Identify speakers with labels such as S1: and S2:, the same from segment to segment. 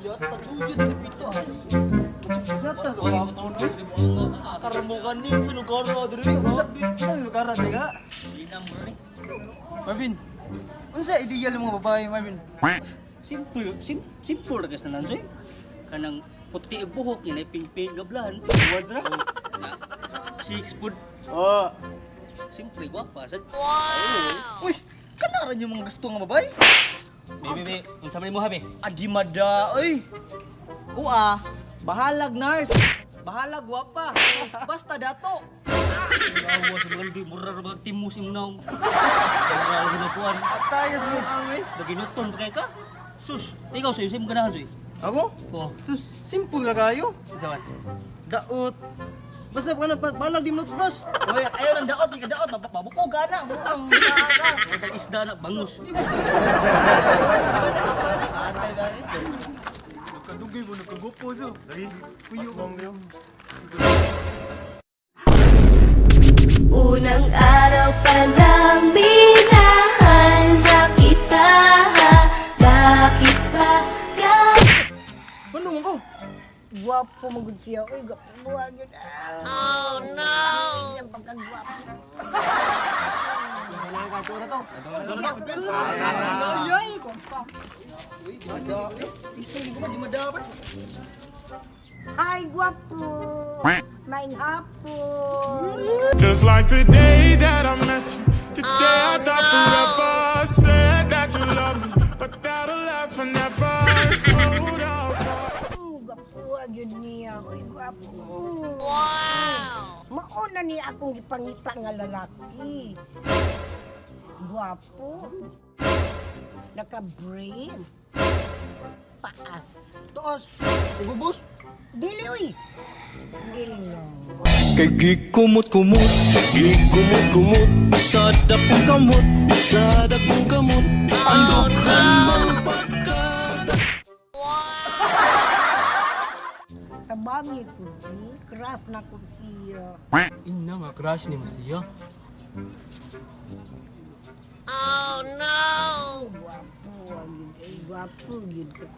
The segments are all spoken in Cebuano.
S1: Yata suyod ni pito. Yata to. Karamukan ni sa lugar mo diri. Sa lugar ra ka? Marvin. Unsa ideal mo babae, Marvin?
S2: Simple, simple ra kas na lansoy. Kanang puti ang buhok niya na pingping gablan. Words ra. Na, 6 foot.
S1: Oh.
S2: Simple gwapa sad.
S1: Uy, kanaran yung mga gusto nga babae.
S2: Be, be, be. Unsa man imo habi?
S1: Adi mada, oy. Kuha, bahalag nurse. Bahalag gwapa. Basta dato.
S2: Awa sa mga di mura ra bag timus imong naong. Mura ra ginakuan.
S1: Atayos mo ang eh.
S2: Baginuton pa kay ka? Sus, ikaw soy, sim ganahan soy.
S1: Ako?
S2: Oh,
S1: Sus, simple ra kayo.
S2: unsa man?
S1: Daot. Basta ka na balag di mo bros. Oy, ayaw ng daot, di ka daot, mabuko ka na, butang ka.
S2: Murag isda na bangus.
S1: Di basta.
S3: Nagkadugay mo, nagkagupo so. Lagi, kuyo bang yun.
S4: Unang araw pa lang minahal na kita. Bakit ba
S1: Ano man ko?
S5: Gwapo mo gud siya. Uy, gwapo mo gyud. Oh no. Iyang pagkagwapo.
S1: Wala ka to na to. Ay, ay, kompa. Uy, di mada. Di ko di mada pa.
S5: Hi, gwapo. Maing hapon.
S6: Just like the day that I met you, the day I thought forever. Said that you love me, but that'll last forever. It's cold outside.
S5: Gwapo gyud niya. Uy, gwapo. Wow. Mauna ni akong gipangita nga lalaki. Gwapo. Naka-brace. Taas.
S1: Taas. Ugubos.
S5: Dili, uy. Dili no.
S7: Kay gikumot-kumot, gikumot-kumot sa dakong kamot, sa dakong kamot. Ang dughan mong pagka
S5: Tabangi ko di. Crush na ko siya.
S3: Ina nga, crush ni mo siya.
S5: Gwapo ang yun kay gwapo yun ka.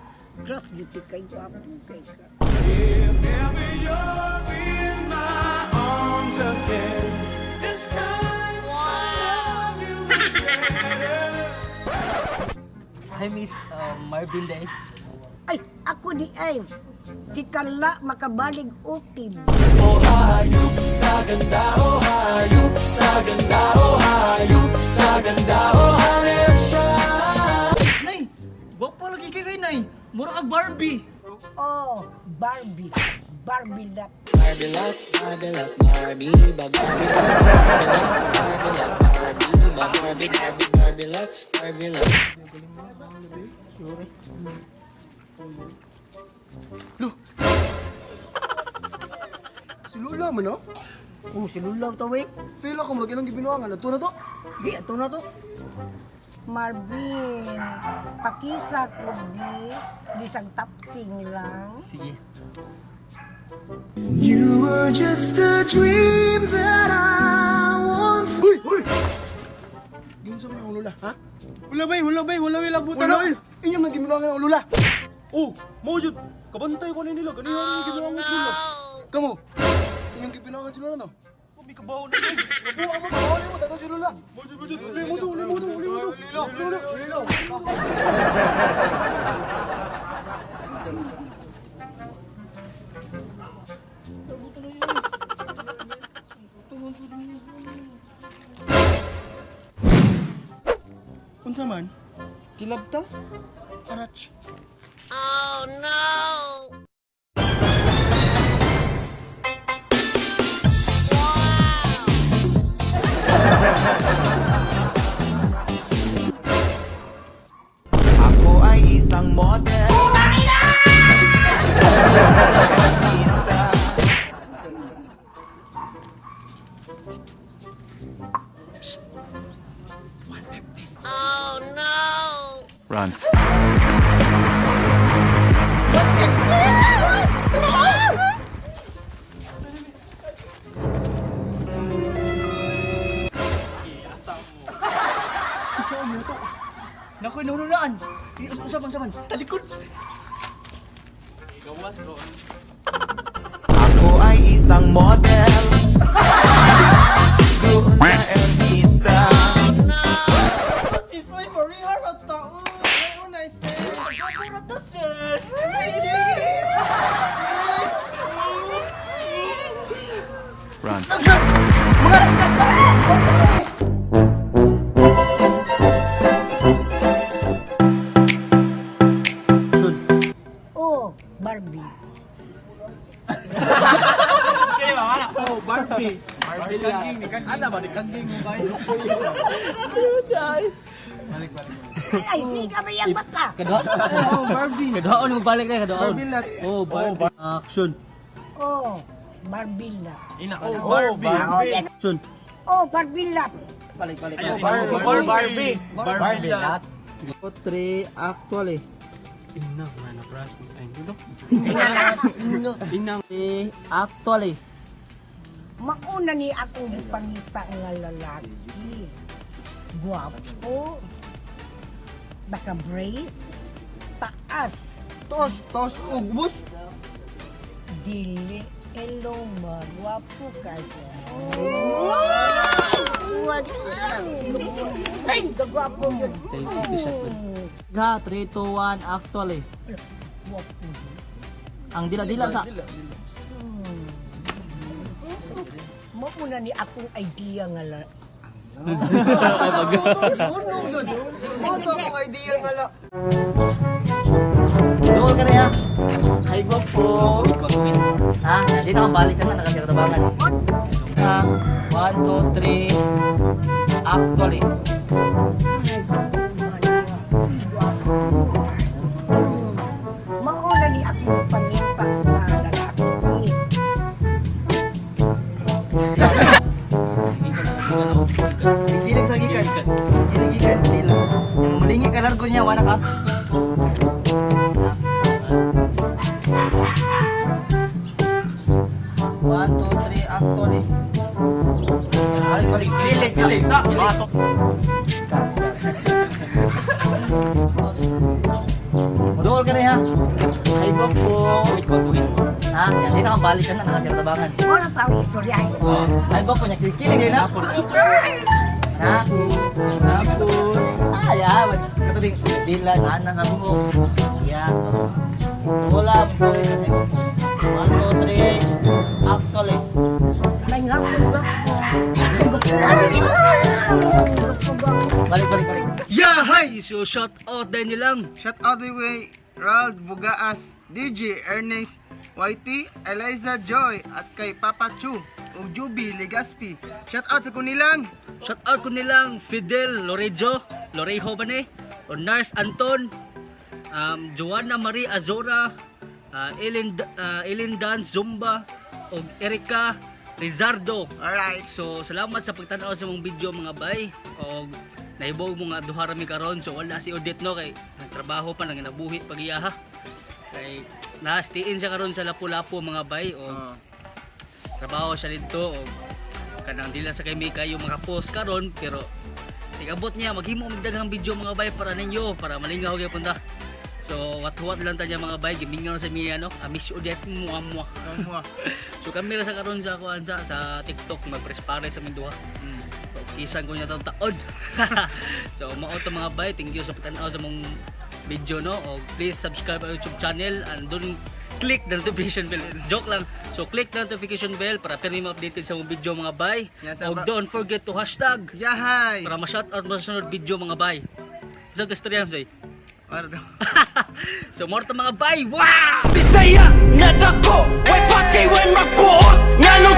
S5: Cross gyud kay gwapo kay ka.
S6: Baby, you're in my arms again. This time, I love you better.
S2: Hi Miss Marvin Day.
S5: Ay, ako di ay. Si Kala makabalig utib.
S7: Oh hayop sa ganda, oh hayop sa ganda, oh hayop sa ganda, oh hanep siya.
S1: Nay, gwapo lagi kay kay nay. Mura kag Barbie.
S5: Oh, Barbie. Barbie lot.
S8: Barbie lot, Barbie lot, Barbie, ba Barbie lot, Barbie lot, Barbie lot, Barbie, ba Barbie, Barbie, Barbie lot, Barbie lot.
S3: Lo! Si Lula man no?
S1: Oh, si Lula to we.
S3: Feel ako murag ilang gibinuangan. Ato na to.
S1: Di, ato na to.
S5: Marvin, pakisa ko di. Bisag tapsing lang.
S2: Sige.
S7: You were just a dream that I once.
S3: Uy! Uy! Ginsa man yung Lula, ha?
S9: Wala bay, wala bay, wala bay labutan
S3: Wala
S9: na.
S3: eh! Inyong nang gibinuangan ang Lula.
S9: Oh, mo jud. Kabantay ko ni nila, ganihan ni gibinuangan si Lula.
S3: Kamo! Inyong gibinuangan si Lula no?
S9: Oh, may kabaw na bay.
S3: Nabuang mo, bawal mo, tato si Lula.
S9: Mo jud, mo jud. Uli mo to, uli mo to, uli mo to.
S3: Lilo! Lilo! Lilo! Unsa man? Kilabta? Arach.
S7: Ako ay isang model.
S6: Run.
S9: Gawas ron.
S7: Ako ay isang model doon sa Ermita.
S1: Sis, oy, Maria, rata. Ay, unay, sis. Gwapo ra to, sis.
S6: Run.
S5: Oh, Barbie.
S9: Oh, Barbie. Barbie lang. Ana ba, kaging mo kayo?
S5: Ay, siga ba yung bata?
S2: Oh, Barbie. Kaduhaon mo balik na kaduhaon.
S3: Barbie lot.
S2: Oh, Barbie. Action.
S5: Oh, Barbie lot.
S3: Oh, Barbie.
S2: Action.
S5: Oh, Barbie lot.
S1: Balik, balik.
S9: Oh, Barbie. Barbie.
S3: Barbie lot.
S1: 3, actually.
S9: Inang, man, na-crush mo. Ay, dito.
S1: Inang. Actually.
S5: Mauna ni akong gipangita nga lalaki. Guwapo. Naka-brace. Taas.
S3: Tos, tos, ugbus.
S5: Dili eloma. Guwapo kayo. Ay, gagwapo yun.
S1: Ga, 3, 2, 1, actually.
S5: Guwapo.
S1: Ang dila-dila sa...
S5: Mauna ni akong idea nga la.
S3: Sa puto, sunog sa Puto akong idea nga la.
S1: Dool ka na ya. Hi, gwapo. Ha? Di na balik ka na, nakasirtabangan. Ha? 1, 2, 3, actually.
S5: Ay, gwapo. Mauna ni akong pangita nga lalaki.
S1: Gilig sa gikan. Gilig gikan, dila. Yung malingi ka largo niya, wala ka. One, two, three, actually. Balik, balik.
S9: Gilig, gilig. Sa, batok.
S1: Dool ka na ya. Hi, gwapo.
S2: Wait, wait, wait.
S1: Ha? Yan, di na balik ka na, nakasirtabangan.
S5: Wala tawag istorya.
S1: Oh, ay gwapo niya, kilig na. Naku, naku. Ah, ya, kato ding dila na na sa buhok. Ya. Wala po. 1, 2, 3. Actually.
S5: May ngapon gwapo.
S1: Balik, balik, balik.
S3: Yahay!
S2: So shout out din nilang.
S3: Shout out to kay Rald Bugaas, DJ Ernest YT, Eliza Joy, at kay Papa Chu, ug Juby Legaspi. Shout out sa kunilang
S2: Shout out ko nilang Fidel Lorejo, Lorejo ba ni? O Nurse Anton, Joanna Marie Azora, Ellen, Ellen Dan Zumba, o Erika Rizardo.
S3: Alright.
S2: So salamat sa pagtan-aw sa mong video, mga bay. Og nahibog mo nga duha ra mi karon, so wala si Odette no kay nagtrabaho pa nang nabuhi pagiyaha. Kay naastiin siya karon sa Lapu-Lapu, mga bay, og
S3: Oh.
S2: trabaho siya dito og kanang dili lang sa kay mi kayo makapost karon, pero tigabot niya maghimo og daghang video, mga bay, para ninyo, para malingaw gyud punta. So wat-huwat lang ta niya, mga bay, gimingaw sa miya no. Ah, miss Odette, mua mua.
S3: Mua.
S2: So kami ra sa karon sa kuan sa TikTok magpress pare sa aming duha. So, kisan ko niya taon taod. So mao to, mga bay, thank you sa pagtan-aw sa mong video no. O please subscribe our YouTube channel and don't click the notification bell. Joke lang. So click the notification bell para pirmi ma-updated sa mong video, mga bay.
S3: Yes,
S2: O don't forget to hashtag
S3: Yahay!
S2: para ma-shoutout mo sa sunod video, mga bay. So to stream say.
S3: Para daw.
S2: So more to, mga bay. Wow!
S7: Bisaya nga dako, way pati way magbuot. Nganong